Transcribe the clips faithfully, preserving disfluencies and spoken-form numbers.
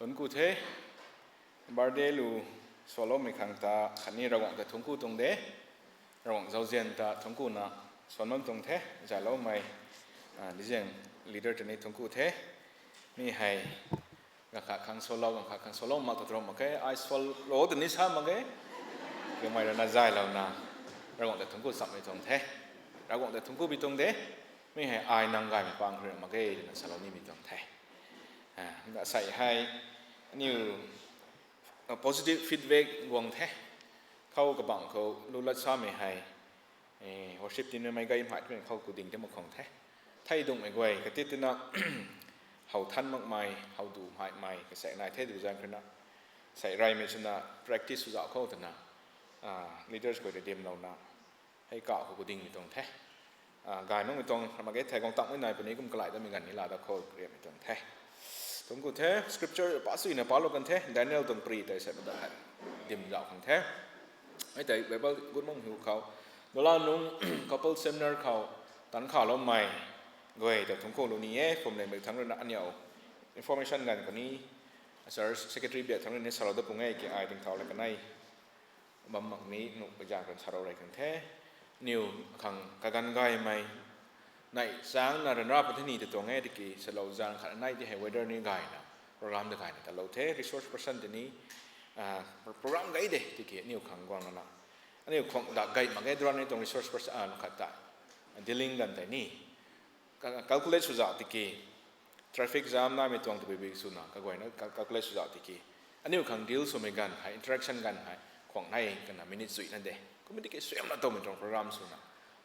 Thuanc ku the, birthday lu swloumei khang ta khatni Ravguangc ta thuanc ku tuang de, Ravguangc zauzian ta thuanc ku na swan bam tuang the, zayloumei, a, Liziang leader ta ni thuanc ku the, mi hei, ganv khat khang swlou, ganv khat khang swlou mak ta tuang mak khe, ai swlou ta ni sa mak ge, kamei rui na zaylouna, Ravguangc ta thuanc ku chammei tuang the, Ravguangc ta thuanc ku bi tuang de, mi hei ai nang gaymei pang khou rui mak ge, twna salou nimei tuang the. A, asei hei, aniu, a, positive feedback guang the. Khou kabangc khou lu lat samei hei, e, worship team mei gay mei twmei khou ku ding the mak khang the. Thei dungmei guay, kati tina, how than makmei, how du mei mei, kasek nai the du zaeng khou na. Sei reymei swna practice sw zauh khou twna, a, leaders guay rui dimlouna, hei kau khou ku dingmei tuang the. A, gay makmei tuang, ram mak ge thei guang tangmei nai puni kum kalai damei ganv ni la da khou riammei tuang the. Thuanc ku the, scripture pa suina palou kan the, Daniel tuang pri tei sei mata hei dim zauh khang the. Hei tei Bible gut makmei hu khou, dola nung couple seminar khou, tanc khaloumei guay ta thuanc ku lou ni e, phwamling bak thangc rui na aniu information ganv khou ni, church secretary biak thangc rui ni salou da pung e, ki ai tingthau la kanei bam mak ni nuh pui zaeng kan salou rey khang the. Aniu khang kaganv gaymei, nai changna ryanra pat the ni ta tuang e, tiki salou zaeng khat nai di hei weather ni gayna, program ta gayna talou the, resource person tei ni, a, program gay de, tiki aniu khang guang lana. Aniu khang da gay mak ge, drone ni tuang resource person, a, khat ta, dealing ganv tei ni. Ka-, calculate sw zauh tiki, traffic jam namei tuang tabui bui swna, kaguayna cal-, calculate sw zauh tiki, aniu khang deal swmei ganv hei, interaction ganv hei, khwang nei kana minute zuina de. Kumna tiki suaihiamna tawmei tuang program swna,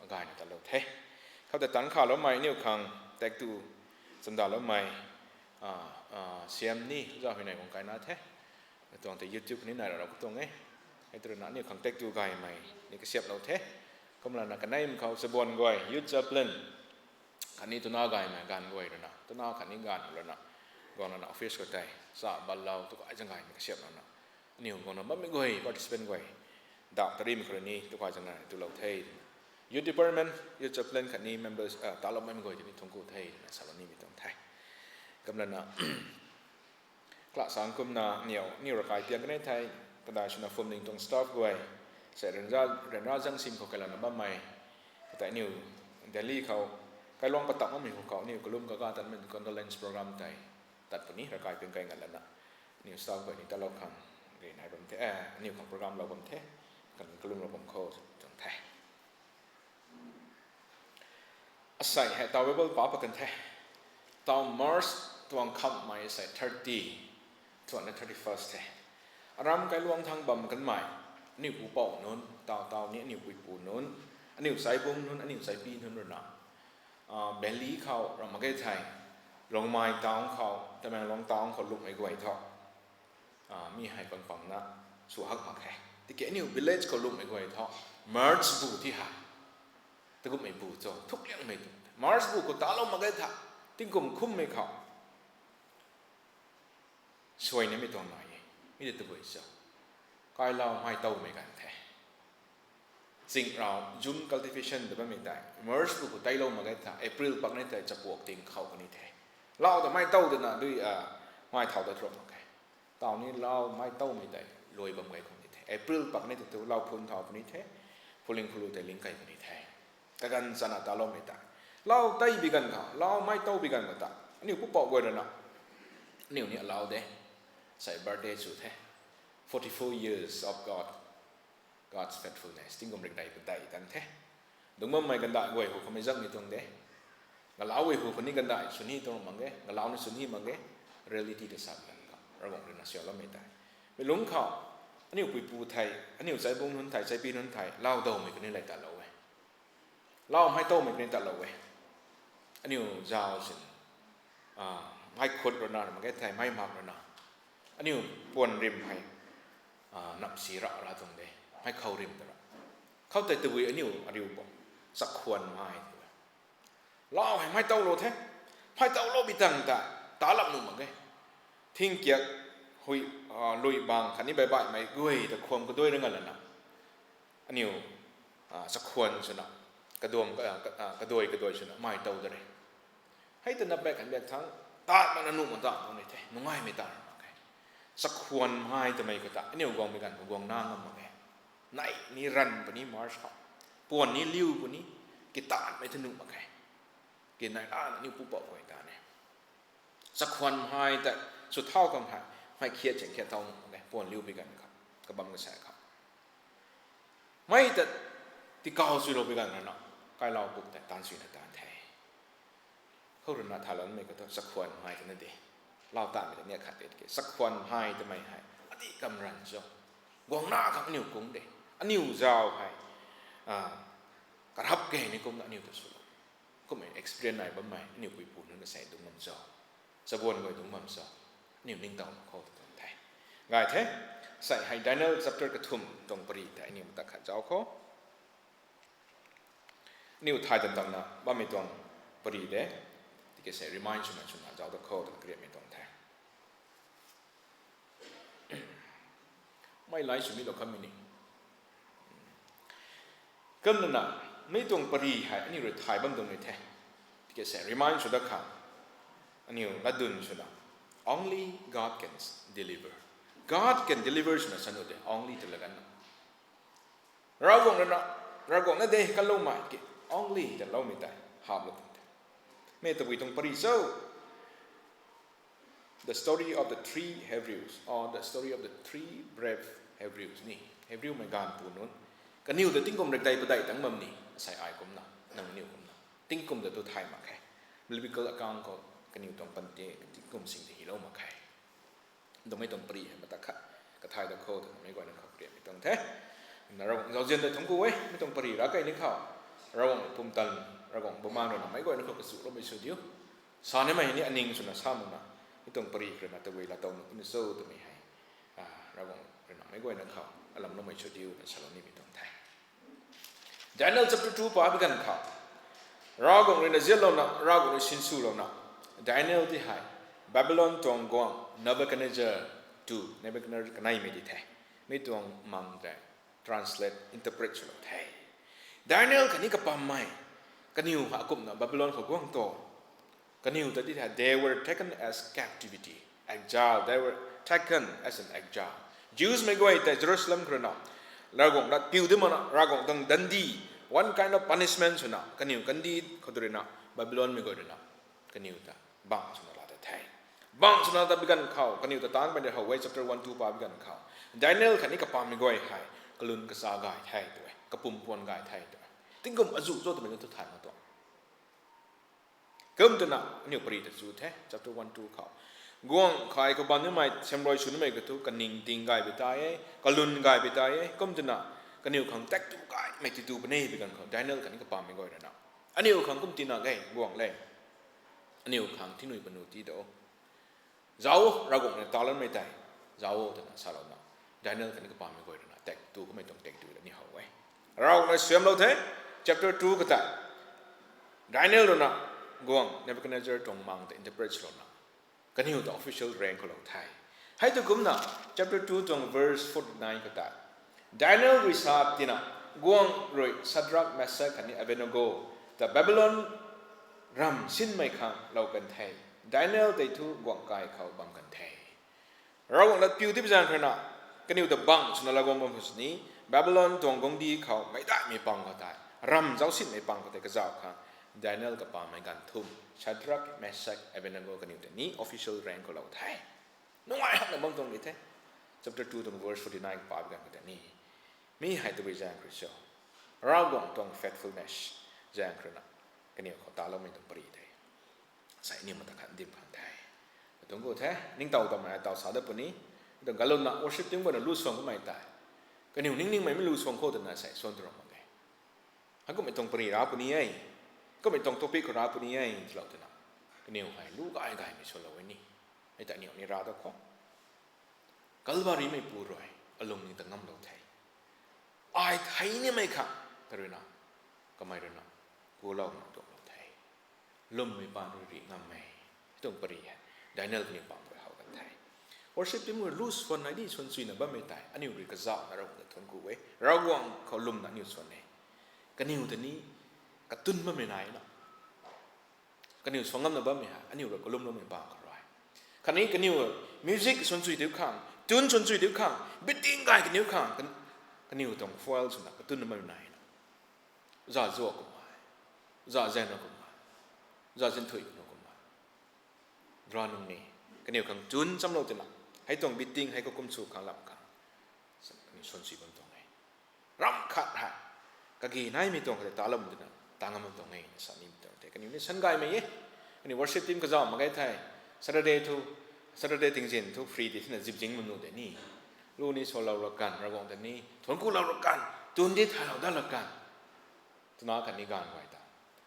gayna talou the. Khoutei tanc khaloumei aniu khang, tak tu, chamdaloumei, a, a, siam ni, zauh hui nei guang kaina the. Tuang tei YouTube ni nai ra ra ku tuang e. Hei tu rui na aniu khang tak tu gaymei ni kasiamhlou the. Kumlana kaneimei khou chabuan guay, youth chaplain, khatni tuna gaymei ganv guay rui na, tuna khatni ganv rui na, guang lana office khou tei, cha batlou, tu kai zang gaymei kasiamhlouna, aniu guangna bammei guay, participant guay, dap tarimei khou rui ni, tu kai zang na tulou the. Youth department, youth chaplain khatni members, a, taloumei guay tei ni thuanc ku the, twna salou nimei tuang the. Kumlana, class ang kumna aniu, aniu ravkai piang kanei thei, kadai swna phwamling tuang staff guay, sei ryanra, ryanra zang sim khou kailouna bammei, khoutei aniu Delhi khou, kailuang patak makmei hu khou, aniu kalum kaga tatmei condolence program tei, tat puni ravkai piang kai ngat lana, aniu staff guay ni talou khang, ri nai bam the, e, aniu khang program lou bam the, kan kalumlou bam khou, tuang the. Asei hei taw Bible pa pat kan the. Taw March tuang khamhmei asei thirty, thuanna thirty-first the. Aram kailuang thang bam kanmei, aniu pupouc nunc, taw taw ni aniu puipu nunc, aniu chaibung nunc, aniu chaipi nunc rui na, a, Delhi khou ram mak ge thei, Rongmei town khou, Tamenglong town khou lungmei guay tho. A, mi hei pang pangna sw hak mak khe. Tiki aniu village khou lungmei guay tho, March bu ti ha. Takumhmei bu cho, thukliangmei tu. March bu khou talou mak ge tha, tingkum khummei khou suai nimei tuang nai e. Mi tei tabui cho, kailou mei towmei ganv the. Ching rau, June cultivation ta bammei tei, March bu khou teilou mak ge tha, April pak ni tei chapuak ting khou kani the. Lau ta mei tow dana dui, a, mei thau ta thruk mak khe. Taw ni lau mei towmei tei luai bam gay khou ni the. April pak ni tei tu lau phun thau puni the. Phuling khulu tei ling kai puni the. Kaganv chana taloumei tei, lau tei bi ganv khou, lau mei tow bi ganv khou ta, aniu pupouc guay rui na, aniu ni alau de. Sei birthday chu the. Forty-four years of God, God's faithfulness. Tingkum rik dei padei tan the. Dungc bammei gandai guay khou kamei zangmei tuang de. Galau guay khou kani gandai swn hi tuang mak ge, galau ni swn hi mak ge, reality ta sa ganv khou Ravguangc rui na sialoumei tei, mi lungc khou, aniu puipu thei, aniu chaibung nunc thei, chaipi nunc thei, lau dawmei kani lei tatlou e. Lau mei towmei kani tatlou e. Aniu zau sin, a, mei khut rui na, ram mak ge thei, mei mak rui na, aniu puan rim hei, a, namsi ra ra tuang de, mei khou rim ta ra. Khoutei tabui aniu ariu bo, chakhwan mei tu e. Lau hei mei towlou the, mei towlou bi tang ta, ta lam nuh mak ge. Thingkiak, hui, a, lui bang khatni baibaihmei guay ta khwam kaduai ra nga lana, aniu, a, chakhwan swna, kaduam, a, ka-, a, kaduai kaduai swna mei tow da re. Hei twna bak khan bak thang, tat makna nuh mak ta tuang ni the, nungaimei ta mak khe. Chakhwang hei twmei khou ta aniu guangmei ganv khou guang na ngam mak e. Nai ni ranv puni March khou. Puan ni liu puni, kitaanmei ta nuh mak khe. Ki nai la aniu pupouc guay ta ne. Chakhwang hei ta sw thau khang hei, mei khiat cheng khiat thau nuh mak khe. Puan liu pui ganv khou, kabam kasai khou. Mei ta tikau swlou pui ganv rana, kailau puk ta taanv swna taanv the. Khou rui na thaloumei khou thu chakhwang hei twna de. Lau tanmei ta ni akhat de ki. Chakhwang hei twmei hei adih kam ranv cho. Guang na khang aniu kung de. Aniu zau hei, karap key ni kumna aniu ta swlou. Kummei experience nai bammei aniu puipu nunc kasei dungc bam cho. Chabuan guay dungc bam cho. Aniu ningtow mak khou ta tuang the. Gay the, sei hei Daniel chapter kathumh tuang pari tei aniu mata khat zauc khou. Aniu thay tan tangna bammei tuang pari de. Tiki sei remind swna swna zauc ta khou twna kariammei tuang the. Mei lai swmei lou khammei ni. Kumna, mi tuang pari hei aniu rui thay bam tuang ni the. Tiki sei remind sw dat khang, aniu latdyn swna, only God can deliver. God can deliver swna sa nu de, only ta laganna. Ravguangc rui na, Ravguangc na de kaloumei ki, only ta loumei tei haplou tuang the. Mi tabui tuang pari cho, The story of the three Hebrews, or the story of the three brave Hebrews ni. Hebrew mei gaanv pu nunc. Kaniw ta tingkum rekdei padeih tang bam ni, asei ai kumna, nang niw kumna. Tingkum ta tu thay mak khe. Biblical account khou kaniw tuang panty, tingkum sing ta hilou mak khe. Twmei tuang pari hei mata khat kathay da khou, twmei guayna khou kariammei tuang the. Na Ravguangc zauzian ta thungc ku e, mi tuang pari ra kei ni khou. Ravguangc pumtan, Ravguangc bumaeng rui na meic guayna khou kachuloumei sw diu. Sa nimei ni aning swna sa makna, mi tuang pari khou rui na tabui laatow nuh puni cho twmei hei, Ravguangc rui na meic guayna khou alamloumei sw diu na salou nimei tuang the. Daniel chapter two pabi ganv khou, Ravguangc rui na zianlouna, Ravguangc rui sinswlouna, Daniel ti hei Babylon tuang guangc Nebuchadnezzar two, Nebuchadnezzar kaneimei di the. Mi tuang mang tei translate, interpret swlou the. Daniel khatni kapammei, kaniw hei akumhna Babylon khou guang tu. Kaniw ta di the, they were taken as captivity, exile, they were taken as an exile. Jews mei guay tei Jerusalem khou rui na, Ravguangc lat piu di makna, Ravguangc tuang dandi, one kind of punishment swna, kaniw kandih khou rui na, Babylon mei guay rui na, kaniw ta bangc swna laa ta the. Bangc swna ta bi ganv khou, kaniw ta taanc bam de how e, chapter one two pabi ganv khou, Daniel khatni kapammei guay hei kalun kacha gay the tw e, kapumpuan gay the tw e. Tingkum azuh cho twmei tu thay mak tuang. Kum twna aniu pari ta chu the, chapter one two khou. Guangc khat khou bam nimei, semrui sw nimei khou thu kaningting gay bi tei e, kalun gay bi tei e, kum twna kaniw khang tak tu gaymei ti tu puni bi ganv khou, Daniel khatni kapammei guay rui na, aniu khang kum tina ge guangc le. Aniu khang thingnui panu ti do. Zauc, Ravguangc rui na talanmei tei zauc twna salouna, Daniel khatni kapammei guay rui na tak tu kummei tuang tak tu ta ni how e. Ravguangc rui suamlou the, chapter two khou tei, Daniel rui na guangc Nebuchadnezzar tuang mang ta interpret swlouna, kaniw ta official rank khou lou the. Hei tu kumna, chapter two tuang verse forty nine khou tei, Daniel rui sa tina, guangc rui Shadrach, Meshach khatni Abednego ta Babylon ram sinmei khang lou kan the. Daniel tei thu guangc kai khou bam kan the. Ravguangc lat piu di bi zaeng khou rui na, kaniw ta bangc swna laa guang bam khou sini, Babylon tuang guangcdic khou meicdaihmei pang khou tei, ram zauc sinmei pang khou tei kazauh khang, Daniel kapammei ganv thumh, Shadrach, Meshach, Abednego kaniw tei ni official rank khou lou the. Nungai hakna bam tuang ni the. Chapter two tuang verse forty nine pabi ganv khou tei ni, mi hei tabui zaeng khou rui cho, Ravguangc tuang faithfulness zaeng khou rui na, kaniw khou taloumei tuang pari tei, sei aniw mata khat dim khang the. Katuang khou the, ningtow tamei taw sa dat puni, tuang kalumna worship team guayna lu suang kamei tei, kaniw ningningmei mi lu suang khou twna sei suan tu ram mak e. Hei kummei tuang pari ra puni e, kummei tuang topic khou ra puni e twlou twna, kaniw hei lu gay gaymei swlou e ni. Hei ta aniw ni ra da khou, Calvary meipu rui alung ni ta ngamlou the. Ai thei nimei khang ta rui na, kamei rui na kulouna tuanglou the. Lwmmei paan rui rih ngam e. Tuang pari hei Daniel kaniw paan rui how kan the. Worship team rui lu suan nai di, suan suina bammei tei aniu rui kazauhna Ravguangc ta thuanc ku e. Ravguangc khou lwmna aniu suan e. Kaniw ta ni katwn bammei nai na, kaniw suang ngamna bammei hei aniu rui kalumloumei paan khou rui, Khatni kaniw music suanchui diu khang, tune suanchui diu khang, beating gay kaniw khang, kan-, kaniw tuang foil swna katun na mai nai na. Za zuak kummei, za zen na kummei, za zin thui na kummei. Dra nung ni, kaniw khang tune chamlou tina, hei tuang beating hei khou kum sw khang lam khang, sa-, kaniw suanchui bam tuang e. Ram khat hei, kagi naimei tuang khat ta lam tina, ta ngam bam tuang e, sa nimei tuang the. Kaniw ni san gaymei e. Kaniw worship team kazauh mak ge thei, Saturday thu, Saturday tingzin thu free di tina zip zing mak nu de ni. Lu ni salou la kan, Ravguangc ta ni thuanc kulou la kan, tune di thaylou dat la kan. Twna khatni gaanv guay ta,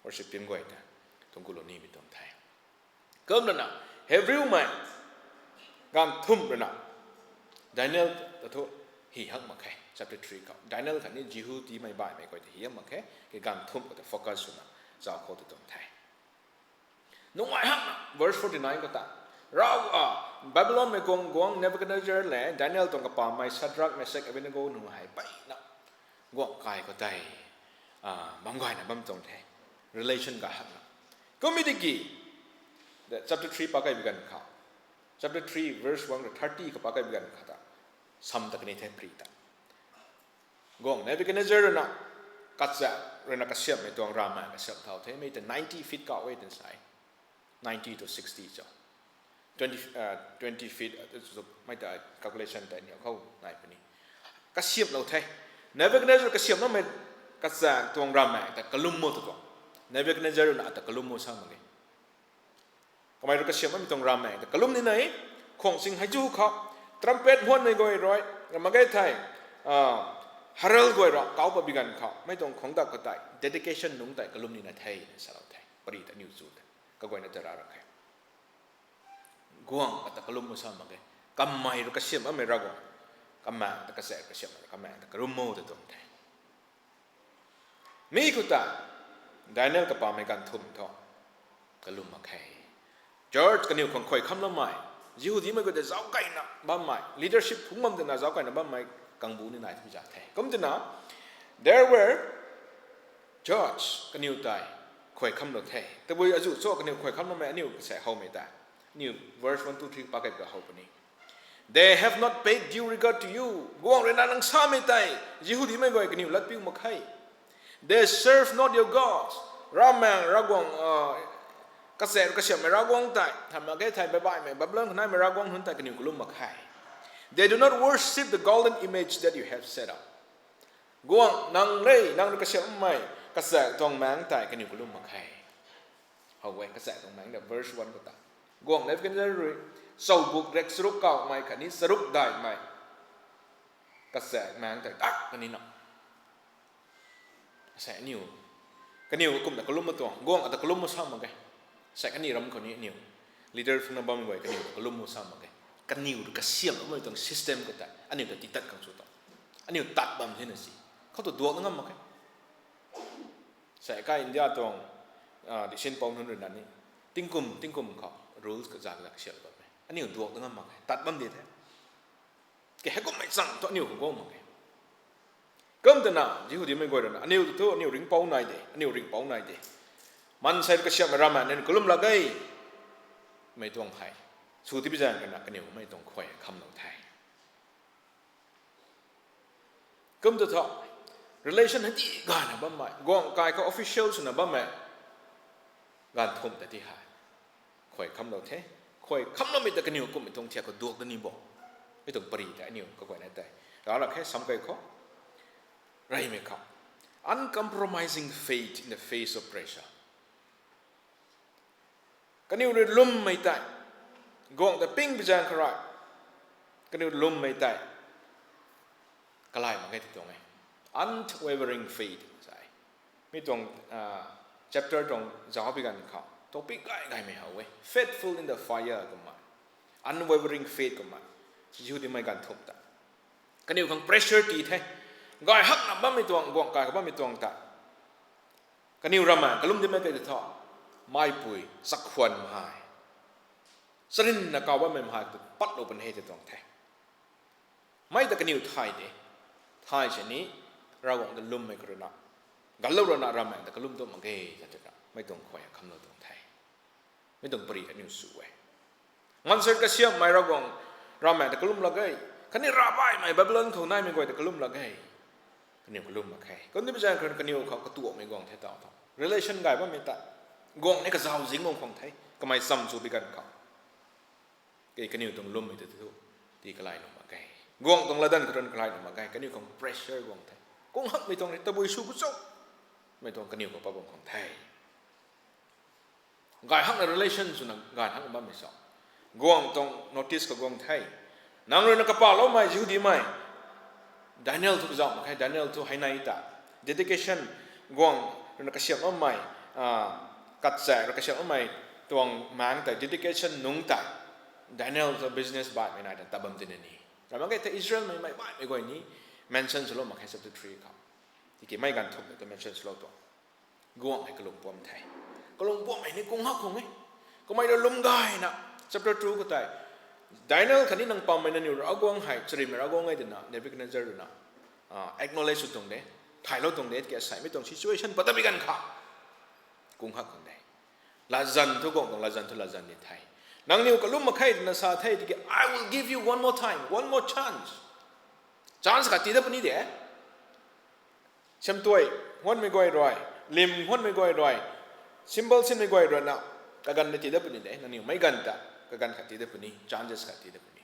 worship team guay ta, thuanc kulou nimei tuang the. Kum rana, Hebrew mei, gaanv thumh rana, Daniel ta thu hi hak mak khe, chapter three khou. Daniel khatni Jihudimei baihmei guay ta hi hak mak khe, ke gaanv thumh khou ta focus swna, zauc khou ta tuang the. Nungai hakna, verse forty nine khou ta, Rav, a, Babylonmei guang guangc Nebuchadnezzar le Daniel tuang kapamei Shadrach, Meshach, Abednego nunc hei mpeyna guangc kai khou tei, a, bam gayna bam tuang the. Relation gay hakna. Kummei tiki, the chapter three pakai bi ganv khou, chapter three verse one to thirty khou pakai bi ganv khou ta, sam ta kani the pri ta. Guangc Nebuchadnezzar rui na, kacha, rui na kasiamhmei tuang ramei kasiamh thau the, mei ta ninety feet kau e twna sa e. Ninety to sixty cho. Twenty, uh, twenty feet, uh, mei ta calculation tei ni khou nai puni. Kasiamhlou the. Nebuchadnezzar kasiamhloumei kacha tuang ramei ta kalum mo tu tuang. Nebuchadnezzar rui na ata kalum mo sa mak ge. Kamei rui kasiamhmei tuang ramei ta kalum ni nai, khwang sing hei zu khou, trumpet mhuanmei guay rui, mak ge thei, a, herald guay rui kau pat bi ganv khou, mei tuang khwang dak khou tei, dedication nungc tei kalum ni na the, salou the, pari ta niw chu the, kaguayna ta ra ra khe. Guangc ata kalum mo sa mak ge, kamei rui kasiamhmei Ravguangc, kamei ta kacha kasiamh, kamei ta kalum mo ta tuang the. Mi khou ta, Daniel kapamei ganv thumh thu, kalum mak khe. Church kaniw khang khuay khamloumei, Jihudimei khou tei zauc kayna bammei, leadership phungc bam twna zauc kayna bammei, kangbu ni nai twmei za the. Kum twna, there were church kaniw tei khuay khamlou the. Tabui azuh cho kaniw khuay khamloumei aniu kasei howmei tei. Aniu verse one, two, three pakai ka how puni. They have not paid due regard to you. Guangc rui na nang samei tei, Jihudimei guay kaniw lat piu mak khe. They serve not your gods. Ravmaengc, Ravguangc, uh, kacha kasiamhmei Ravguangc tei, hamh mak ge thei baibaihmei, Babylon khou naimei ravguangc nunc tei kaniw kalum mak khe. They do not worship the golden image that you have set up. Guangc nang le, nang rui kasiamhmei, kacha tuang maengc tei kaniw kalum mak khe. How e, kacha tuang maengc ta, verse one khou ta. Guangc Nebuchadnezzar rui, chowbuk rek charuk kaumei khatni charuk daihmei, kacha maengc tei dak kani na. Sa aniu, kaniw kumna kalum ma tuang, guangc ata kalum ma sa mak ge. Sa kani ram khou ni aniu, leader phungna bammei guay kaniw ta kalum ma sa mak ge. Kaniw rui kasiamhloumei tuang system khou tei, aniu ta titat khang chu tuang. Aniu tat bam thena si. Khou tu duak na ngam mak ge. Sa kai India tuang, ah, decision pou nunc rui na ni, tingkum, tingkum khou rules kaza kaza kasiamh bam e. Aniu duak na ngam mak ge. Tat bam di the. Ke hei kummei chang thu aniu khang guang mak ge. Kum twna, Jihudimei guay rui na, aniu tu thu, aniu ringhpouc nai de, aniu ringhpouc nai de. Maansei kasiamhmei ramei nunc kalum lak ge. Mei tuang hei. Sw tibi zaeng kana kaniw mei tuang khuay khamlou the. Kum tu thu, relation hei ti gayna bammei, guangc kai khou official swna bammei, ganv thumh ta ti hei. Khuay khamlou the, khuay khamloumei ta kaniw kummei tuang thiak khou duak da ni bo. Mi tuang pari tei aniu kaguayna tei. Ra ra khe sam kai khou. Reymei khou. Uncompromising faith in the face of pressure. Kaniw rui lwmmei tei, guangc ta ping bi zaeng khou rui, kaniw lwmmei tei, kalay mak ge ti tuang e. Unwavering faith, sa e. Mi tuang, ah, chapter tuang zauc bi ganv khou, topic gay gaymei how e. Faithful in the fire kumna. Unwavering faith kumna. Jihudimei ganv thumh ta. Kaniw khang pressure ti the. Gay hakna bammei tuang, guangc kai khou bammei tuang ta. Kaniw ramei, kalum dimei kei ta thu. Meipui, chakhwan mhai. Charynna kau bammei mhai tu patlou pun he ti tuang the. Mei ta kaniw thay de. Thay sini, Ravguangc ta lwmmei khou rui na. Ganlou rui na ramei ta kalum tu mak ge, ta twna. Mei tuang khuay khamlou tuang the. Mi tuang pari aniu sw e. Mansei kasiammei Ravguangc, ravmaengc ta kalum lak e. Khatni ravbaihmei Babylon khou naimei guay ta kalum lak e. Kaniw kalum mak khe. Kumna bi zaeng khou kaniw khou katuakmei guang the taw tho. Relation gay bammei ta. Guangc ni kazauh zing bam khang the. Kamei cham chu bi ganv khou. Kei kaniw tuang lummei ta thu. Ti kalai nuh mak khe. Guangc tuang latdanv khou run kalai nuh mak khe. Kaniw khang pressure guang the. Kung hakmei tuang ni tabui sw ku cho. Mei tuang kaniw khou pa bam khang the. Gay hakna relation swna gay hak bammei sa. Guangc tuang notice khou guang the. Nang rui na kapahloumei Jihudimei. Daniel thu kazauh mak khe, Daniel thu hei nai ta. Dedication, guangc rui na kasiamhloumei, ah, katchaek rui kasiamhloumei tuang maengc tei, dedication nungc tei. Daniel thu business baihmei nai ta tat bam tina ni. Ramh mak khe the Israelmei mei baihmei guay ni mention swlou mak khe chapter three khou. Tiki mei ganv thumhmei ta mention swlou tuang. Guangc hei kalung puam the. Kalung puam hei ni kung hak khang e. Kamei rui lum gayna, chapter two khou tei. Daniel khatni nang pammei nangniw Ravguangc hei, charynmei Ravguangc e twna, Nebuchadnezzar rui na, ah, acknowledge sw tuang de. Thaylou tuang de, tiki asaimei tuang situation pat ta bi ganv kha. Kung hak khang de. Latzan thu guangc tuang latzan thu latzan ni the. Nangniw kalum mak khe twna sa the, tiki, I will give you one more time, one more chance. Chance khat tii dat puni de. Siamtuai huanmei guay rui, lim huanmei guay rui, symbol sinmei guay rui na, kaganv ni tii dat puni de, nangniw meic ganv ta, kaganv khat tii dat puni, chances khat tii dat puni.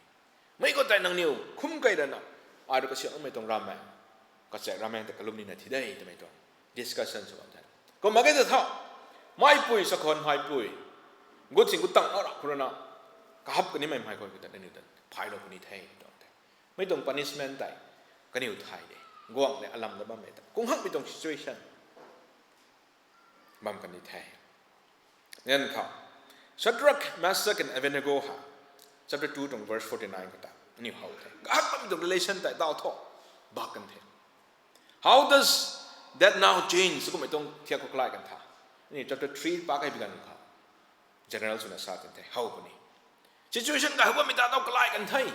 Mei khou tei nangniw khum key rana, ai rui kasiamhloumei tuang ravmaengc, kachaek ravmaengc ta kalum nina thi de twmei tuang discussion sw bam the. Kumna mak ge ta tha, meipui, sakhwan meipui, gut sing gut tang na rap khou rana, kahap kanimei mei khou ta nangniw ta phaylou puni the tuang the. Mei tuang punishment tei kaniw thay de. Guangc le alam da bammei ta kung hakmei tuang situation bam kan ni the. Ngan khou Shadrach, Meshach and Abednego ha, chapter two tuang verse forty nine khou ta aniw how the. Kahak bammei tuang relation tei daw tho bak kan the. How does that now change? Kummei tuang thiak khou kalai kan tha. Aniw chapter three pa kai bi ganv khou general swna sa kan the, how puni. Situation kahak bammei ta daw kalai kan the.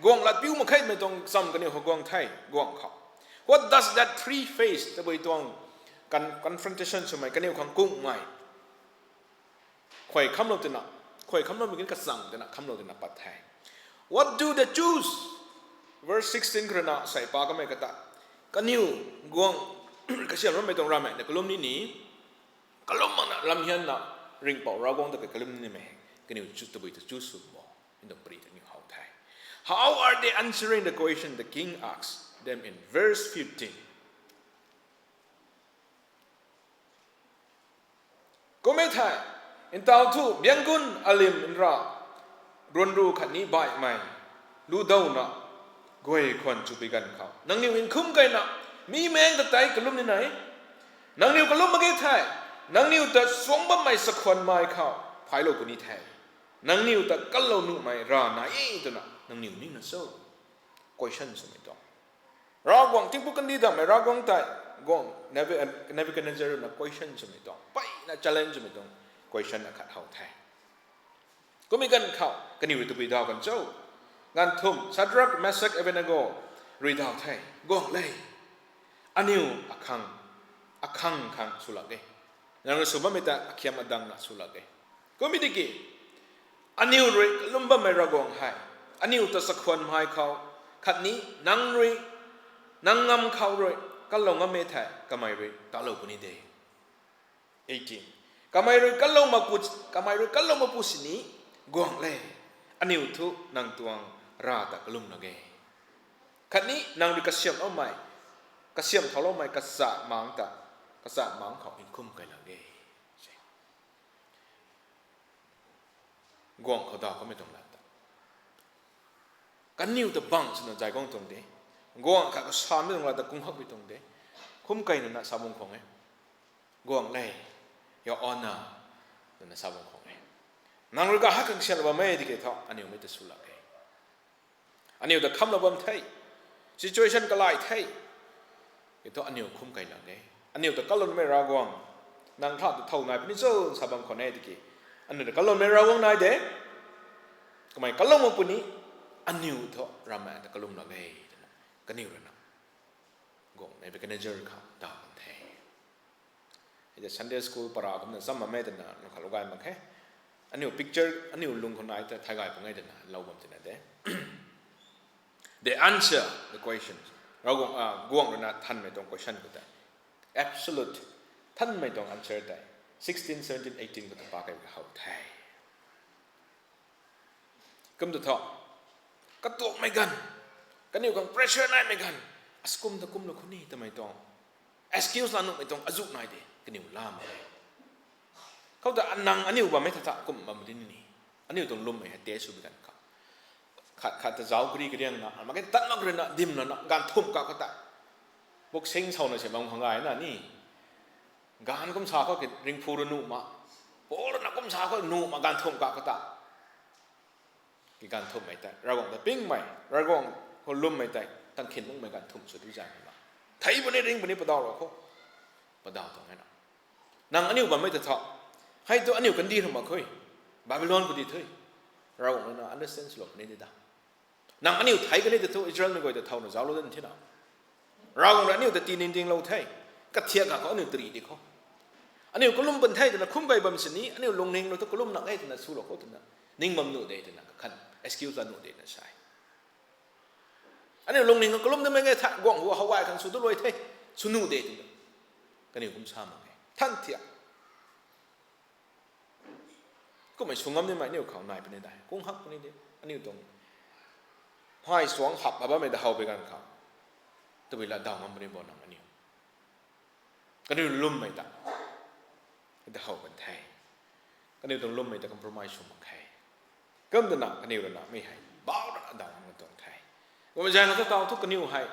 Guangc lat piu mak khe twmei tuang cham kaniw khou guang the, guangc khou. What does that three face, tabui tuang con-, confrontation swmei kaniw khang kungmei khuay khamlou twna, khuay khamlou mei kina kachang twna, khamlou twna pat the. What do the Jews? Verse sixteen khou rui na sei pa kamei kata. Kaniw guangc kasiamhloumei tuang ravmaengc ta kalum ni ni, kalum makna ramhianna ringhpouc Ravguangc ta kei kalum nimei hei kaniw chu tabui ta chu sw mo. Nduang pari ta aniw how the. How are they answering the question the king asks them in verse fifteen? Kum e thei, ntaw thu bianggun alim nra, ruanru khatni baihmei, ludowna, guay khwan chupui ganv khou nangniw nkhum keyna mi maeng ta tei kalum ni nai. Nangniw kalum mak ge thei, nangniw ta suang bammei sakhwanmei khou phaylou puni the. Nangniw ta kanlou nuhmei ra nai e twna nangniw ningna cho? Question swmei tuang. Ravguangc tingpuk kandih dammei Ravguangc tei guangc Nebu-, Nebuchadnezzar na question swmei tuang, mpeyna challenge swmei tuang question akhat how the. Kummei ganv khou kaniw rui tabui daw kan cho? Ganv thumh Shadrach, Meshach, Abednego rui daw the, guangc le, aniw akhang, akhang khang swlak e. Nang rui sw bammei ta akhiam adangna swlak e. Kummei tiki aniw rui kalum bammei Ravguangc hei aniw ta sakhwanmei khou khatni nang rui, nang ngam khou rui kanlou ngam e thei kamei rui talou puni de. Eighteen. Kamei rui kanlou mak pu, kamei rui kanlou mak pu sini, guangc le, aniw thu nang tuang ra ta kalum lak ge, khatni nang rui kasiamhloumei, kasiamh thauloumei kachak mang ta, kachak mang khou nkhum key lak ge. Guangc khou daw kamei tuang lat ta, kaniw ta bang swna zay guang tuang de. Guangc khat kasamei tuang lat ta kung hakmei tuang de. Khum keyna na sa bam khang e, guangc le, your honor, twna sa bam khang e. Nang rui kahak khang sianlou bammei tiki thu aniw mei ta swlak e. Aniw ta khamlou bam the, situation kalai the, i thu aniw khum key lak e. Aniw ta kanlou nimei Ravguangc, nang tha ta thow nai puni cho sa bam khwan e tiki, aniw ta kanlou nimei Ravguangc nai de. Kamei kanlou mak puni, aniw thu ravmaengc ta kalum lak e twna kaniw rui na guangc Nebuchadnezzar khang daw kan the. Hei ta Sunday school para kumna cham bammei twna nang khat lou gay mak khe. aniu picture, aniu lung khou nai ta thay gay pung e twna lou bam tina de. They answer the question. Ravguangc, ah, guangc rui na thanmei tuang question khou tei absolute thanmei tuang answer tei sixteen, seventeen, eighteen khou ta pa kei how the. Kum tu tho, katuakmei ganv, kaniw khang pressure naimei ganv, as kum ta kum lou khou ni twmei tuang excuse la nuhmei tuang azuh nai de, kaniw la mak e. Khou ta nang aniu bammei tha tha kum bam di ni, aniu tuang lwmmei hei tei sw bi ganv khou, khat khat ta zauc kari kariang na, mak khe tat mak rui na, dim na na, ganv thumh kak khou ta, boxing sauna se bam khang gay na ni, ganv kum sa khou ki ringphu rui nuh ma, Paul rui na kum sa khou nuh ma, ganv thumh kak khou ta, ki ganv thumhmei tei Ravguangc ta pingmei, Ravguangc khou lwmmei tei tang khin makmei ganv thumh sw tu zaeng na, thei puni ring puni padaw rou khou, padaw tuang e na. Nang aniu bammei ta tho, hei tu aniu kandih rui mak khui, Babylon khou di thu, Ravguangc rui na understand swlou puni di da. Nang aniu thei kani ta thu Israelmei guay ta thauna zauclou dan thina, Ravguangc rui aniu ta tii ningtinglou the, kathiak kha khou aniu tari di khou, aniu kalum pun the twna khum kei bam sini, aniu lungning rui thu kalum nak e twna swlou khou twna, ning bam nuh de twna kakhan excuse la nuh de na sa e. Aniu lungning khou kalum damei ge tha, guangc hu how gay khang sw tu luai the, sw nuh de twna, kaniw kum sa mak e than thiak. Kummei sw ngam nimei aniu khou nai puni dai, kung hak puni de, aniu tuang mhai suang hap a bammei ta how bi ganv khou, tabui la daw ngam puni bo nang aniu, kaniw lwmmei ta, ta how kan the, kaniw tuang lwmmei ta compromise sw mak khe. Kum twna kaniw rui na mi hei bauh rana daw ngam kan tuang the. Kummei zaeng khou ta taw thu kaniw hei,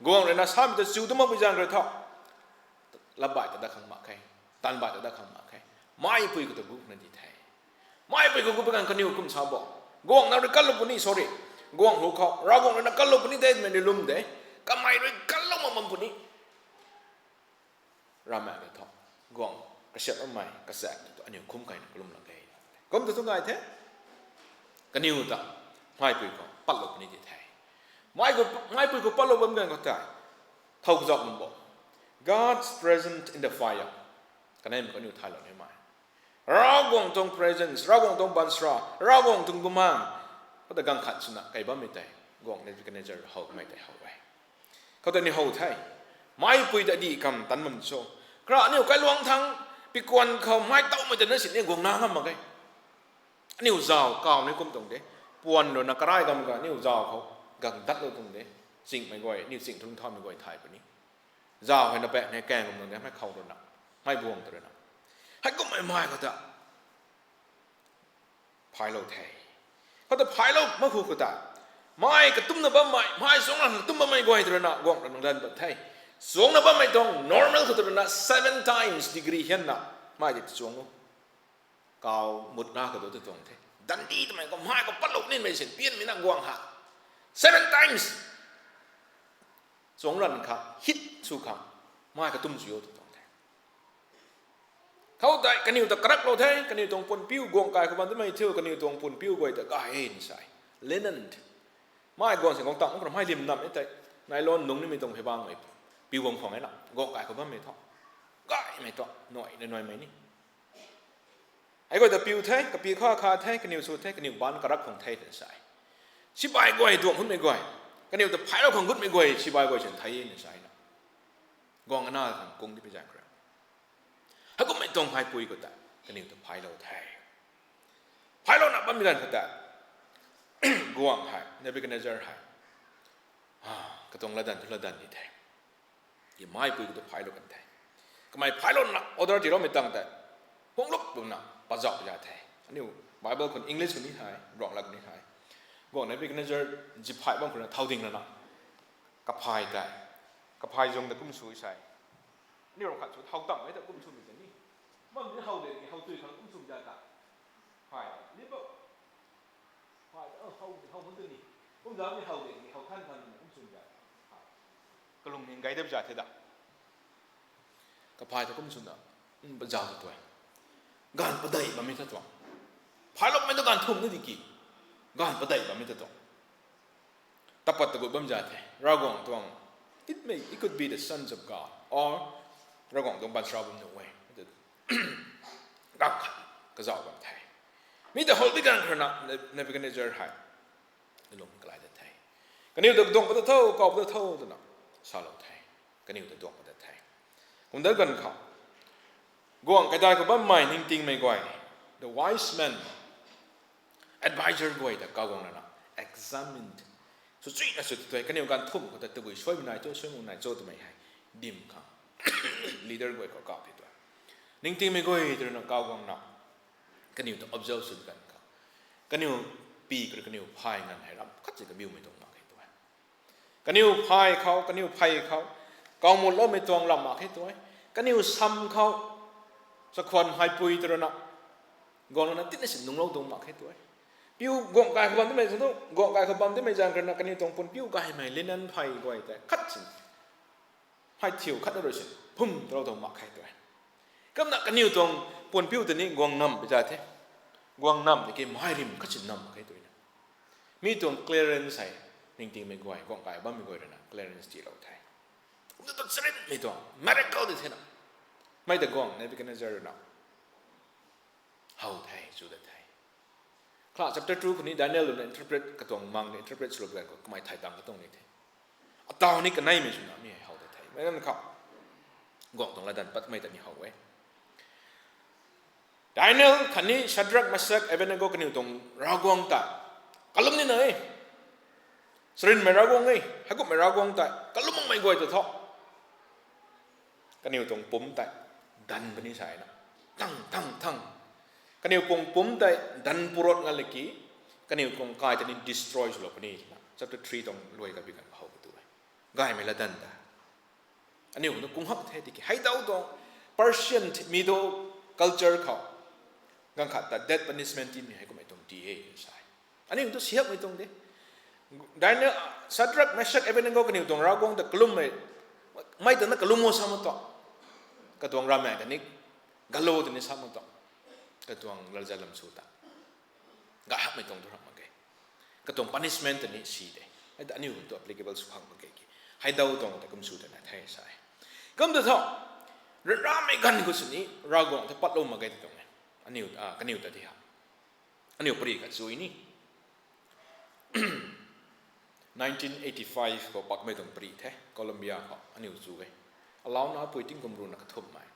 guangc rui na samei ta chiu tu makpui zaeng rui tho, lat baih ta dat khang mak khe, tan baih ta dat khang mak khe, maipui khou ta guk na di the. Maipui khou guk pi ganv kaniw kum sa bo, guangc na rui kanlou puni, sorry, guangc hu khou Ravguangc rui na kanlou puni de twmei ni lwm de, kamei rui kanlou mak bam puni. Ramei ta thu, guangc kasiamhmei kachaek tu aniu khum kei na kalum lak ge. Kum ta thu ngai the, kaniw ta maipui khou patlou puni di the. Mai khou, maipui khou patlou bam ganv khou tei, thow kazauh bam bo, God's presence in the fire. Kanei kaniw thaylou nimei, Ravguangc tuang presence, Ravguangc tuang baanchara, Ravguangc tuang bumaeng, khou ta ganv khat swna kei bammei tei, guangc Nebuchadnezzar howmei tei how e. Khou ta ni how the, maipui ta dih kam tan bam cho, kara aniu kailuangc thangc, pikuan khou mai towmei ta na sini guang na ngam mak ge. Aniu zauc kaw ni kum tuang de, puan rui na karai gam ka aniu zauc khou gang datlou tuang de, chingmei guay, aniu ching thung thaumei guay thay puni. Zauc hei na pak ni kaeng kum tuang de, mei khou rui na, mei buang ta rui na, heikummei mai khou ta phaylou the. Khou ta phaylou mak hu khou ta, mai katumna bammei, mai suangc lan katum bammei guay ta rui na guangc rui nang dan pat the. Suangcna bammei tuang normal khou ta rui na seven times degree hianna, mai ti suang o, kaw mut na kadu ta tuang the. Dandi twmei khou mai khou patlou nimei sin pianmei na guang ha, seven times suangc lan kha, heat sw khang, mai katum sw o ta tuang the. Khou tei kaniw ta karaklou the, kaniw tuang puanpiu guangc kai khou bam twmei thiu, kaniw tuang puanpiu guay ta gay e ni sa e. Linen, mai guang sin guang tang kum ramei lim nam e tei, nylon nung nimei tuang hei bangmei piu bam khwang e na, guangc kai khou bammei thu, gaymei tuang nuai na nuaimei ni. Hei guay ta piu the, kapi kha kha the, kaniw sw the, kaniw baan karak khwang the twna sa e. Sipai guay, duang hunmei guay, kaniw ta phaylou khang gutmei guay, sipai guay sin thei e na sa e na. Guangc ana khang kung di pi zaeng khou rui, heikummei tuang maipui khou ta kaniw ta phaylou the. Phaylouna bammei ganv khou ta, guangc hei, Nebuchadnezzar hei, katuang latdanv thu latdanv ni the. Ki maipui khou ta phaylou kan the. Kamei phaylouna order tiiloumei tang tei, huanglup luna pazauh za the. Aniu Bible khou English khou ni hei, Ruanglat khou ni hei, guangc Nebuchadnezzar ziphay bam khou na thau ding lana, kaphay tei, kaphay zung ta kum sw e sa e. Aniu ram khat sw thau tammei ta kum swmei tei ni, bam ni how de ni how tui khang kum swmei za ta, phay ni bo, phay ta how ni how hun tu ni, kum zam ni how de ni how than than ni kum swmei za, kalung ning gay dap za the da. Kaphay ta kum swna, zauc ta tuang, ganv padeih bammei ta tuang. Phayloumei ta ganv thumh na di ki, ganv padeih bammei ta tuang. Tapat ta gut bam za the, Ravguangc tuang, it may, it could be the sons of God, or Ravguangc tuang baanchara bam nuh e, ganv khat kazauh bam the. Mi ta how bi ganv khou rui na Nebuchadnezzar hei lum kalai dat the. Kaniw ta duang pat tho, kau pat tho twna salou the. Kaniw ta duang pat the. Kumdat ganv khou guangc kaidai khou bammei ningtingmei guay, the wise men, advisor guay ta kaw guang lana examine, sw chuina sw tu tei, kaniw ganv thumh khou ta tabui suaimei nai cho, suaimei nai cho twmei hei dim khang leader guay khou kaw pi tu. Ningtingmei guay ta rui na kaw guangna kaniw ta observe sw ganv khou, kaniw pi kar kaniw phay nganv hei ram khat si kabiumei tuang mak khe tu. Kaniw phay khou, kaniw phey khou, kau mutloumei tuang lam mak khe tu. Kaniw sam khou, chakhwan haipui ta rui na guang lana tina si nunglou tuang mak khe tu. Piu guangc kai khou bam timei zaeng tu, guangc kai khou bam timei zaeng kar na kaniw tuang pun piu gaymei linen phay guay tei khat si hei thiu khat na rui si phum talou tuang mak khe tu. Kumna kaniw tuang pun piu ta ni guang nam pi za the. Guang nam tiki mhai rim khat si nam mak khe tu na. Mi tuang clearance hei ningtingmei guay, guangc kai bammei guay rui na clearance tiilou the. Kumna ta charinmei tuang miracle di the na. Mei ta guangc Nebuchadnezzar rui na how the, chu dat the. Kha chapter two khou ni Daniel rui na interpret katuang mang ni interpret swlou ganv khou kamei thay tang katuang ni the. Ataw ni kaneimei swna mi hei how dat the. Mei ganv khou guangc tuang latdanv patmei ta ni how e. Daniel khatni Shadrach, Meshach, Abednego kaniw tuang Ravguangc tei kalum nina e. Charinmei Ravguangc e, heikumhmei Ravguangc tei kalum makmei guay ta thu kaniw tuang pumc tei dan puni sa na. Thang, thang, thang. Kaniw tuang pumc tei dan purot nga laki, kaniw tuang kai ta ni destroy swlou puni na. Chapter three tuang luai kabi ganv how tu e. Gaymei latdanv ta aniu khou kung hak the tiki hei daw tuang Persian Medo culture khou ganv khat ta death punishment tiimei hei kummei tuang ti e sa. Aniu tu sihakmei tuang de. Daniel, Shadrach, Meshach, Abednego kaniw tuang Ravguangc ta kalummei, mei ta na kalum o sa mak tuang. Katuang ravmaengc ta ni galo ta ni sa mak tuang. Katuang lalzat lam sw ta gay hakmei tuang tu ram mak ge. Katuang punishment ta ni si de. Hei ta aniu tu applicable sw khang mak ge ki hei daw tuang ta kum sw ta na the sa e. Kum ta thu, ryanramei ganv khou sini Ravguangc ta patlou mak ge ta tuang e. Aniu, kaniw ta ti ha. Aniu pari khat chu ni nineteen eighty five khou pakmei tuang pari the, Colombia khou aniu chu e. Alauna pui tingkum runa kathumhmei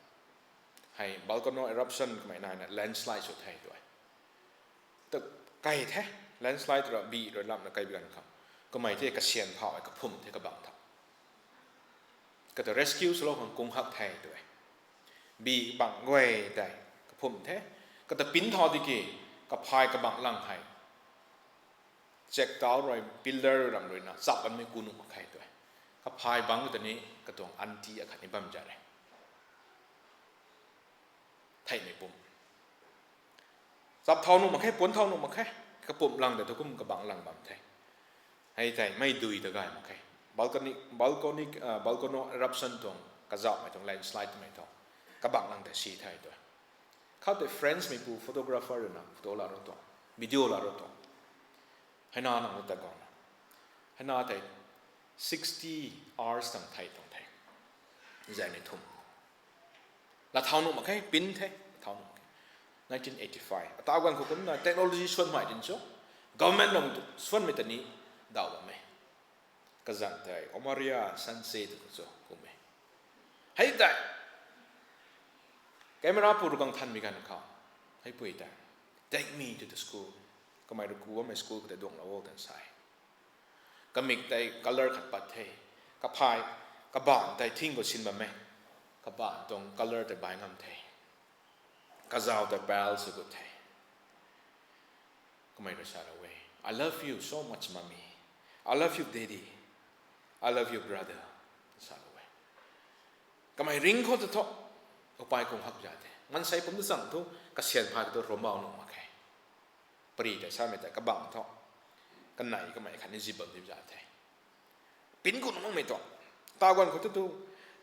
hei volcano eruption kamei naina landslide sw the tu e. Ta kai the, landslide ra bi rui lamna kai bi ganv khou kamei the kasian phau e, kaphum the kabang tha. Kata rescue swlou khang kung hak the tu e. Bi bang guay tei kaphum the. Kata pin thau tiki kaphay kabang lang hei chek tau rui pillar ram rui na chap anmei ku nuh mak khe tu e. Kaphay bang ta ni katuang aunty akhat ni bam za re. Theihmei pum. Chap thau nuh mak khe, puan thau nuh mak khe. Kapum lang ta thu kum kabang lang bam the. Hei tei mei dui ta gay mak khe. Volcanic, volcanic, volcano eruption tuang kazauhmei tuang landslide twmei tuang kabang lang tei si the tu. Khou tei French meipu photographer rui na photo la ru tuang, video la ru tuang. Heina nang ta guangna, heina tei sixty hours tang thei tuang the. Zaeng ni thum. Lathau nuh mak khe, pin the, lathau nuh mak khe. Nineteen eighty five. Atau ganv khou kumna technology suanmei din cho, government nang suanmei ta ni daw bam e. Kazanc tei Omaria Sensei tu khou cho kum e. Hei tei camera pu ru kang thanmei ganv khou, heipui tei, take me to the school. Kamei rui ku bammei school khou tei duanglou o tan sa e. Kamik tei colour khat pat the. Kaphay, kabaanc tei thing khou sin bam e. Kabaanc tuang colour tei bai ngam the. Kazauh tei pale sw gut the. Kamei rui salou e, I love you so much, mommy. I love you, daddy. I love you, brother. Salou e. Kamei ring khou ta thu, upai kung hak za the. Maansei pumc ta chang thu, kasian phay khou tu rombau nuh mak khe. Pari tei samei tei kabang thu, kanei kamei khatni zip bam di za the. Pin ku nuh makmei tuang. Tau ganv khou tu tu,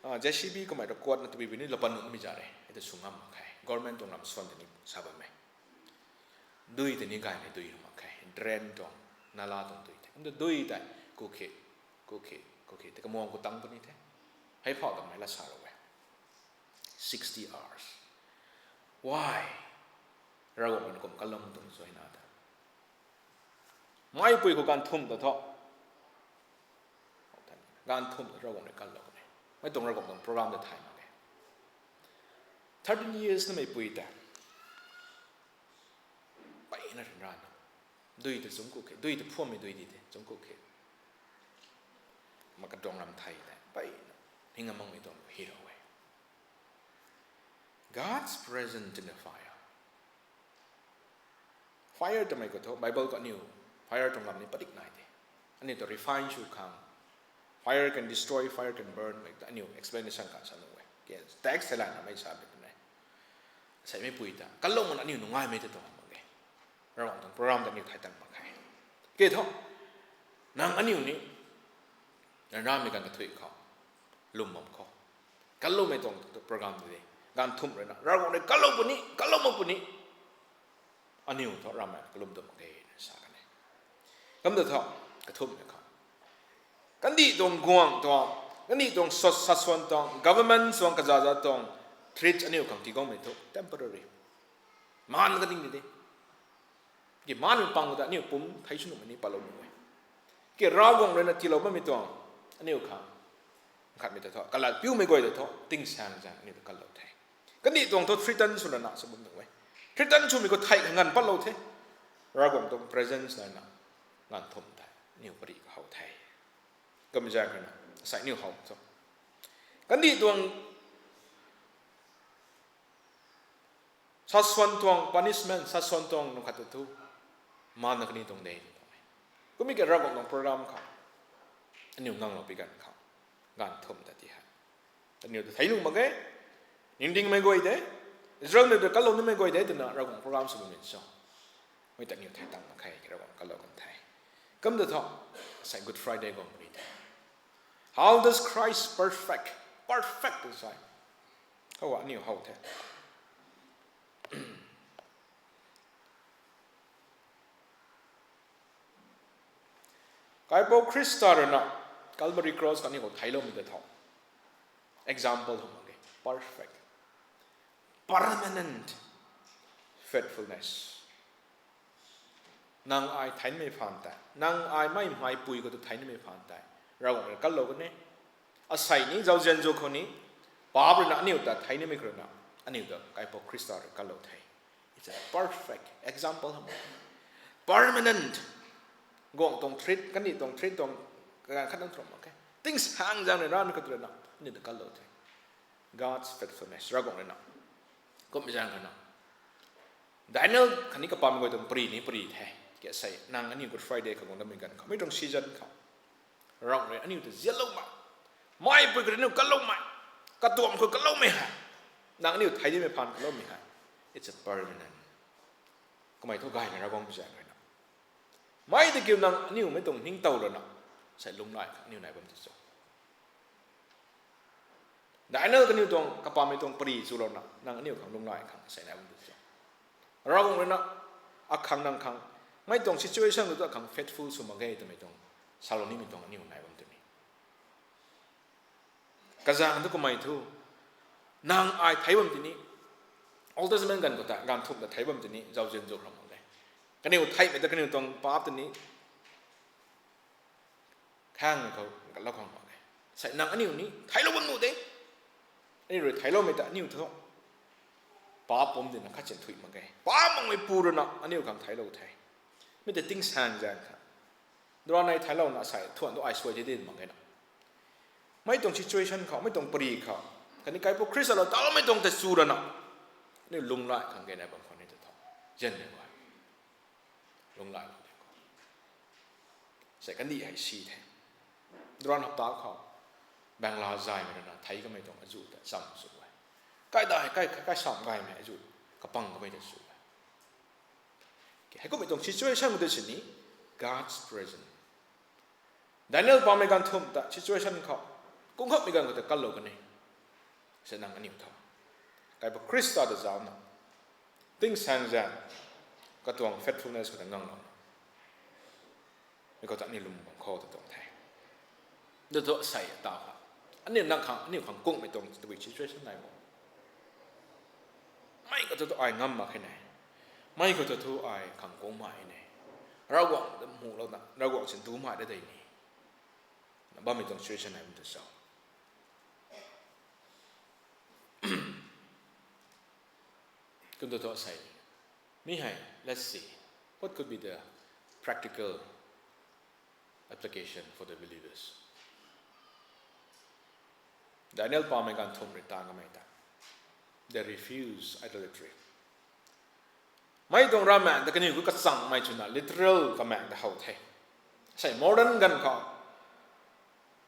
JCB kamei rui kuatna tabui puni lapan nuh makmei za re. Hei ta sw ngam mak khe. Government tuang lam suan tei ni sa bam e. Dui tei ni gaymei dui mak khe. Drain tuang, nala tuang dui tei. Kumta dui tei, kukhi, kukhi, kukhi tei kamuang khou tang puni the. Hei phau tangmei la salou e. Sixty hours. Why? Ravguangc rui kum kalum tuang suai na ta. Meipui khou ganv thumh ta thu, ganv thumh ta Ravguangc rui kalou ne. Mei tuang Ravguangc tuang program ta thay mak e. Thirteen years na meipui ta, peyna ryanrana, dui ta zungc ku khe, dui ta phuammei dui di the zungc ku khe. Ma kaduang ram thei tei peyna, ning amangmei tuang hero e. God's presence in the fire. Fire twmei khou thu Bible khou aniu fire tuang lam ni padik nai de. Aniu ta refine sw khang, fire can destroy, fire can burn, like aniu explanation khat sa nuh e. Text theilayna mei sa bit ne. Sei meipui ta kalum mana aniu nungaimei ta tuang mak e. Ravguangc tuang program ta aniu thei tang mak khe. Ke thu, nang aniu ni, nang ramei ganv kathui khou, lwm bam khou, kaloumei tuang program de, ganv thumh rui na Ravguangc rui kalou puni, kalou mak puni, aniu thu ramei kalum tu mak e na sa kan e. Kum ta thu, kathumhmei khou, kandih tuang guangc tuang, kandih tuang saswan tuang, government tuang, kazaza tuang threat aniu khang tigaumei thu temporary, maan kaning di de. Ki maan pang ta aniu pum thei sw nuhmei ni patlou nuh e. Ki Ravguangc rui na tiilou bammei tuang, aniu khang, khatmei ta thu kalat piumei guay ta thu tingsaengzaeng aniu ta kalou the. Kandih tuang thu threaten swna na sa bam nuh e. Threaten swmei khou thei kha nganv patlou the. Ravguangc tuang presence na na, ganv thumh tei aniu pari kahow the. Kumzaeng rui na, asei aniu how thu, kandih tuang saswan tuang punishment, saswan tuang nunc khat ta thu, maanna kani tuang de tuang e. Kummei ke Ravguangc tuang program khou, aniu nganglou pi ganv khou, ganv thumh ta ti hei, aniu ta thei nuh mak ge, ningdingmei guay de, Israelmei ta kalou nimei guay de twna Ravguangc program sw bam ni cho. Mei ta aniu thei tang mak khe, Ravguangc kalou kan the. Kum ta thu, asei Good Friday guang puni the. How does Christ perfect? Perfect tw sa, how aniu how the. Kaipouc Khrista rui na Calvary Cross khou aniu khou theicloumei ta thu, example hw mak ge, perfect, permanent faithfulness. Nang ai theinimei phaan tei, nang ai mei meipui khou tu theinimei phaan tei, Ravguangc rui kalou kan e. Asei ni zauzian zu khou ni, paap rui na aniu ta theinimei khou rui na, aniu ta Kaipouc Khrista rui kalou the. It's a perfect example hw mak ge. Permanent. Guangc tuang threat, kandih tuang threat tuang, kaganv khat nang thu mak khe. Tingsaengzaeng rui ranv khou tu rui na aniu ta kalou the. God's faithfulness, Ravguangc rui na. Kummei zaeng khou na, Daniel khatni kapammei guay tuang pari ni pari the. Ke sei, nang aniu Good Friday khou guang damei ganv khou, mei tuang season khou, Ravguangc rui aniu ta zianloumei, meipui khou rui aniu kaloumei, katuang khou kaloumei hei, nang aniu thei nimei phaan kaloumei hei, it's a permanent. Kamei thu gaymei Ravguangc zaeng rui na, mei ta kiu nang aniu mei tuang ningtow lana, sei lunghlaic khang aniu nai bam tu cho. Daniel kaniw tuang kapammei tuang pari chulouna nang aniu khang lunghlaic khang sei nai bam tu cho. Ravguangc rui na akhang nang khang, mei tuang situation khou tu akhang faithful sw mak ge twmei tuang salou nimei tuang aniu nai bam tu ni. Kazaeng tu kamei thu, nang ai thei bam tini, Old Testament ganv khou ta ganv thumh ta thei bam tini zauzian zu ram mak ge. Kaniw theihmei ta kaniw tuang paap tini khang khou kalou khang mak ge. Sei nang aniu ni theiclou bam nuh de. Aniu rui theicloumei ta aniu thu paap pumc dina khatchin thuy mak ge. Paap makmei pu rui na aniu khang theiclou the. Mi ta tingsaeng zaeng kha, dura nai theiclouna sei thuan tu ai suai de di mak ge na. Mei tuang situation khou, mei tuang pari khou, khatni Kaipu Khrista lou taloumei tuang tei chu rana, aniu lunghlaic khang ge nai bam khou ni ta tho, zianmei guay, lunghlaic lou de khou, sei kandih hei si the. Duran hapta khou Bangla zaymei rui na thei kamei tuang azu ta cham sw e. Kaidai kai, kai sam gaymei azu kapang kamei ta sw e. Hei kummei tuang situation khou tei sini God's presence. Daniel pamei ganv thumh ta situation khou, kungkhamhmei ganv khou ta kanlou kan e. Sei nang aniu tho, Kaipu Khrista ta zauna, tingsaeng zaeng, katuang faithfulness khou ta nganglou, mi khou ta aniu lwm bam khou ta tuang the. Ndu thu sei ta kha, aniu nang khang, aniu khang kungmei tuang tabui situation nai bo. Mei katu tu ai ngam mak khe ne. Mei khou ta thu ai khang kungmei ne. Ravguangc ta muhlouna, Ravguangc sin tumei da dei ni. Bammei tuang situation hei tu sa. Kum tu thu sei. Mi hei, let's see. What could be the practical application for the believers? Daniel pamei ganv thumh rui ta kamei ta. They refuse idolatry. Mei tuang ravmaengc ta kaniw khou kachangmei chwna literal kamei ta how the. Sei modern ganv khou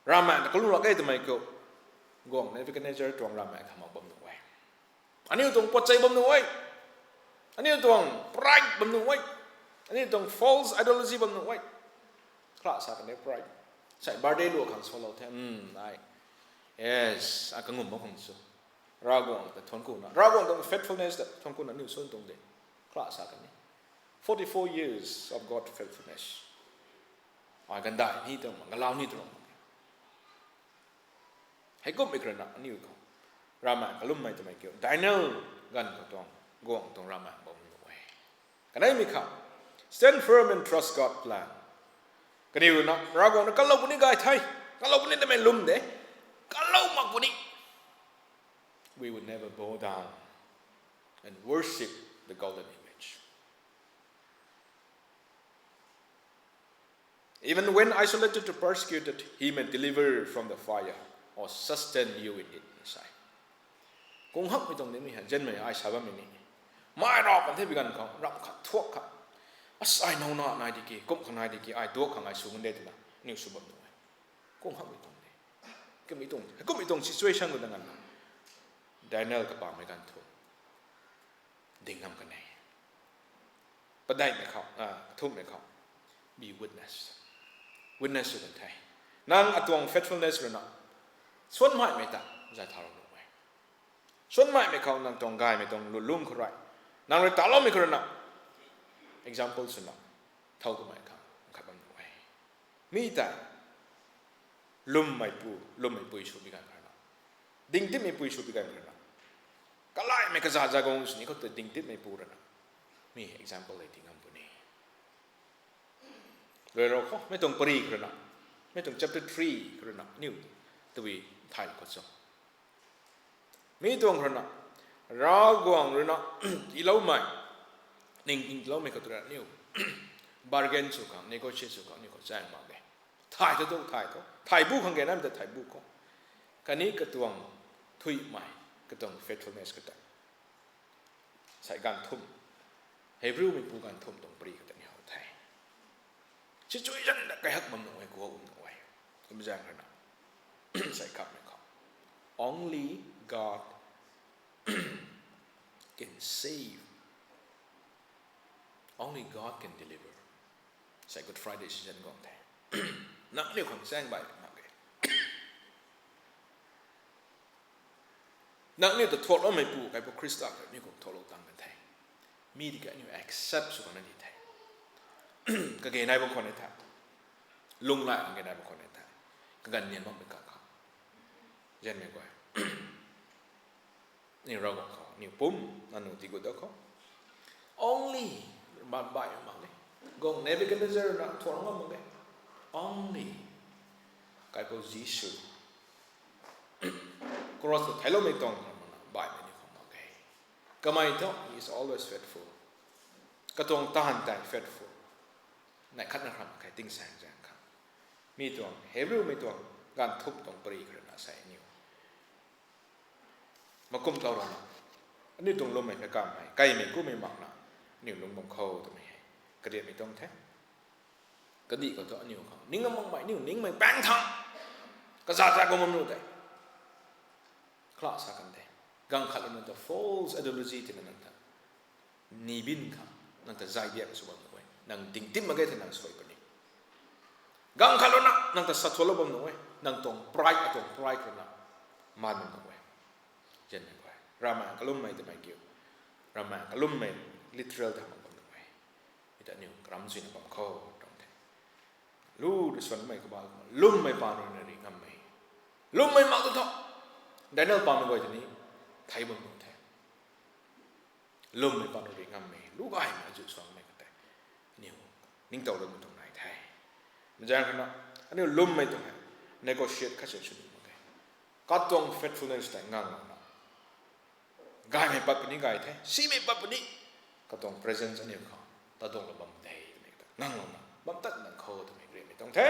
ravmaengc ta kalum lak e twmei khou guangc Nebuchadnezzar tuang ravmaengc ta mak bam nuh e. Aniu tuang puatchei bam nuh e. Aniu tuang pride bam nuh e. Aniu tuang false ideology bam nuh e. Kala sa kan e pride. Sei birthday lu khang swlou the. Hmm, ai. Yes, a kangum mak khang sw. Ravguangc ta thuanc kuna. Ravguangc tuang faithfulness ta thuanc kuna aniu swn tuang de. Kala sa kan e. Forty-four years of God faithfulness. Ai gandai ni tuang, galau ni tuang. Heikumhmei khou rui na aniu khou ravmaengc kalummei twmei kiu. Daniel ganv khou tuang, guangc tuang ravmaengc bam nuh e. Kaneimei khou, stand firm and trust God plan. Kaniw rui na, Ravguangc na kalou puni gay the, kalou puni twmei lwm de, kalou mak puni. We will never bow down and worship the golden image. Even when isolated or persecuted, he may deliver from the fire or sustain you in it, sai. Kung hakmei tuang ni mi ha, zenmei ai sa bammei ni. Mei rau kan the bi ganv khou, ram khat thuak khat. Asai nau na nai di ki, kum kha nai di ki, ai duak khang ai sw ngun de twna, aniu sw bam nuh e. Kung hakmei tuang ni. Kumhmei tuang, kumhmei tuang situation khou da nganvna. Daniel kapamei ganv thu ding ngam kan e. Padeihmei khou, ah, thumhmei khou. Be witness. Witness sw kan the. Nang atuang faithfulness rui na, suanmei mei ta zay thaulou nuh e. Suanmei mei khou nang tuang gaymei tuang lulung khou rui, nang rui taloumei khou rui na, example swna, thau kamei khang khat bam nuh e. Mi tei, lwmmeipui, lwmmeipui sw bi ganv khou rui na, dingtipmeipui sw bi ganv khou rui na, kalaimei kaza za guang sini khou ta dingtipmeipui rui na, mi example hei ti ngam puni. Rui rau khou, mei tuang pari khou rui na, mei tuang chapter three khou rui na, aniu, tabui thay khou cho. Mi tuang khou rui na, Ravguangc rui na, tiiloumei, ningting tiiloumei khou tu rui na aniu, bargain sw khang, negotiate sw khang, aniu khou chaeng mak de. Thay thu tu, thay thu. Thay bu khang ge nam ta thay bu khou. Kani katuang thuimei, katuang faithfulness kata. Sai ganv thumh. Hebrew meipu ganv thumh tuang pari kata ni how the. Situation ta kaihak bam nuh e, kuak bam nuh e. Kum zaeng rui na. Sai khatmei khou. Only God can save. Only God can deliver. Sai Good Friday season guang the. Nangniw khang chaeng bai mak ge. Nangniw ta thuakloumeipu, kaipouc Khrista ta aniu khang thuaklou tang kan the. Mi di ka aniu accept sw kan na di the. Kage nai bam khwan e the. Lunghlaic kage nai bam khwan e the. Kaganv nian makmei kang khou. Zanmei guay. Aniu Ravguangc khou, aniu pum, nangniw tiigut da khou. Only, mak bai mak e. Guangc Nebuchadnezzar na thuak ngam mak e. Only, kaipouc Jisu cross khou theicloumei tuang, baihmei ni khou mak e. Kamei thu, he is always faithful. Katuang taanv tei faithful. Neih khatna khram khe tingsaeng zaeng khang. Mi tuang, Hebrew mei tuang, ganv thumh tuang pari khou rui na sa aniu. Makum tlou rana. Aniu tuang lwmmei kakamv hei, kaimei kumei makna, aniu lung bam khou twmei hei. Kariatmei tuang the. Kadih khou thu aniu khou. Ning makmei, aniu ningmei paeng thang. Kaza ta kum bam nu tei. Kala sa kan the. Ganv khat lana ta false ideology tina nang ta. Ni bin khang, nang ta zay biak sw bam nu e. Nang dingtip mak ge the nang sui puni. Ganv khat lana, nang ta sa thualou bam nu e. Nang tuang pride, atuang pride lana. Man bam nu e. Zanmei guay. Ravmaengc kalummei twmei kiu. Ravmaengc kalummei literal ta mak bam nu e. Mi ta aniu karam zuina bam khou tuang the. Lu rui swanmei kabah, lwmmei pa rui na ri ngammei. Lwmmei mak tu tho. Daniel pamei guay tei ni, thei bam nu the. Lwmmei pat rui ngammei, lu gaymei azuh suangmei khou tei aniu ningtow lwmmei tuang nai the. Mei zaeng khou na, aniu lwmmei tuang hei negotiate khat sw sw ni mak ge. Katuang faithfulness tei nganglouna, gaymei pat puni gay the, simei pat puni, katuang presence aniu khou taduanglou bam de twmei ta nganglouna bam tat nang khou twmei kariamei tuang the.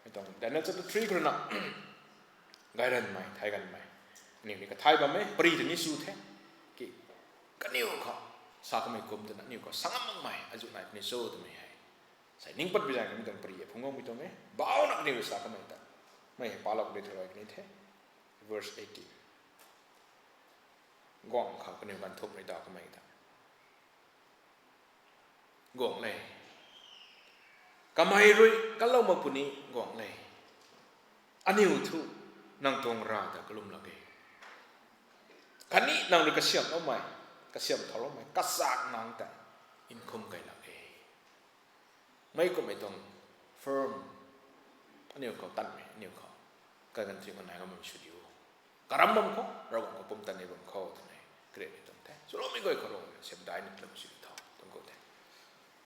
Mei tuang Daniel chapter three khou rui na, gayranmei, theiganmei, aniu ni kathay bam e, pari tei ni sw the, ki, kaniw khou sa kamei kum twna aniu khou sa ngam makmei azuh nai puni cho twmei hei, sei ning pat bi zaeng kamei tuang pari e phungc guangmei tuang e, bauna kaniw sa kamei ta, mei hei palou kani tharui kani the. Verse eighteen. Guang khou kaniw ganv thumhmei daw kamei ta, guang le, kamei rui kalou mak puni guang le, aniu thu nang tuang rav ta kalum lak e, khatni nang rui kasiamhloumei, kasiamh thauloumei kachak nang tei nkhum key lak e. Mei kumhmei tuang firm, aniu khou tanmei, aniu khou kaganv thing nai ngam bam sw diu. Karam bam khou, Ravguangc khou pumtan ni bam khou twmei kariamei tuang the. Swloumei guay khou Ravguangc siamdai ni lou sw tho tuang khou the.